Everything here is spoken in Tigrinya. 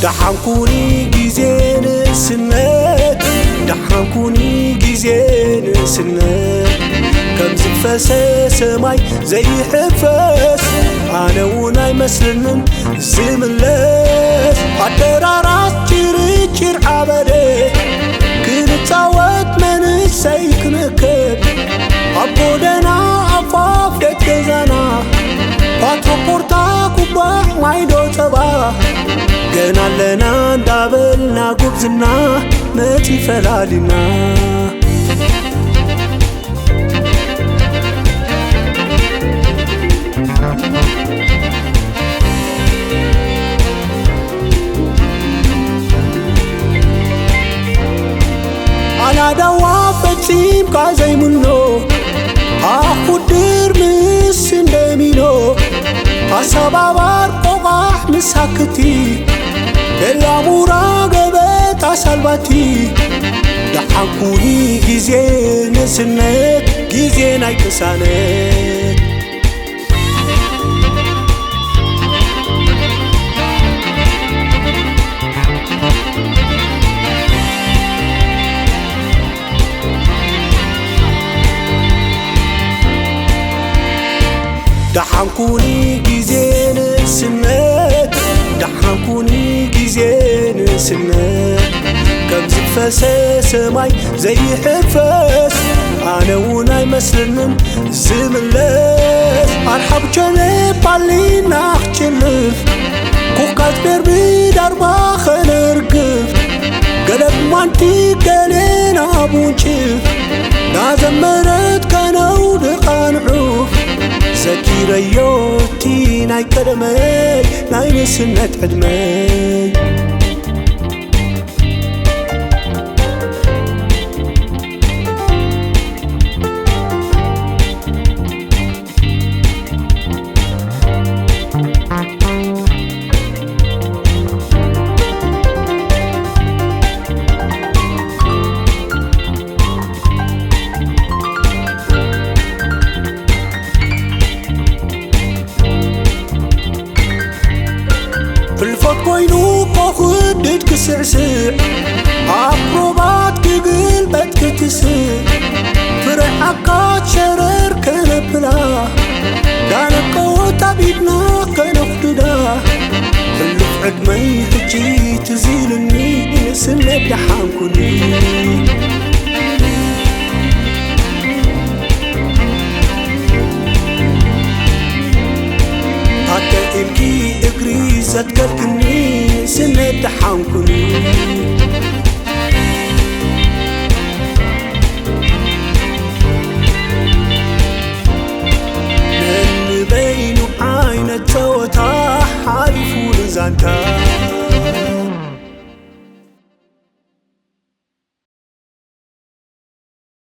ደሓንኩኒ ግዜ ንእስነት፣ ደሓንኩኒ ግዜ ንእስነት፣ ከም ዝፈሰሰ ማይ ዘይሕፈስ፣ ኣነ እውን ኣይመስለንን ዝምለስ። ኣደራራት ጭርጭር ዓበደ፣ ክንጻወት መንእሰይ ክንእከብ፣ ኣብ ጎደና ኣፋፍ ቤት ገዛና፣ ፓትሮ ፖርታ ኩባዕ ማይዶ ጸባ፣ ገና ኣለና እንዳበልና ጉብዝና መጺ ፈላሊና። ኣናዳዋ ፈጺምካ ዘይምኖ፣ ኣኹድር ምስ እንደሚኖ፣ ኣሰባባር ቆቓሕ ምስ ሃክቲ፣ ቤላሙራ ገበጣ ሳልባቲ። ደሓንኩኒ ግዜ ንእስነት፣ ግዜ ናይ ቅሳነት። ደሓንኩኒ ግዜ ንእስነት፣ ደሓንኩኒ ግዜ ንእስነት፣ ከም ዝፈሰሰ ማይ ዘይሕፈስ፣ ኣነ እውን ኣይመስለንን ዝምለስ። ኣርሓብ ቸነ ፓሊና ክጭልፍ፣ ኩካት ቤርቢ ዳርባ ኸነርግፍ፣ ገለብ ማንቲ ገሌና ቡንጭፍ፣ ናዘመረት ከነው ድቓንዑፍ፣ ዘኪረዮ እቲ ናይ ቀደመይ ናይ ንእስነት ዕድመይ። ፍልፎት ኮይኑ እኮ ክድድ ክስዕስዕ፣ ኣክሮባት ክግልበጥ ክትስእ፣ ፍረ ዓካት ሸረር ከነብላ፣ ዳነቀወት ኣብ ኢድና ከነኹድዳ። ሕሉፍ ዕድመይ ሕጂ ትዝ ኢሉኒ፣ ንእስነት ደሓንኩኒ። ኣተ ኢልኪ እግሪ ዘትከልክኒ፣ ንእስነት ደሓንኩኒ።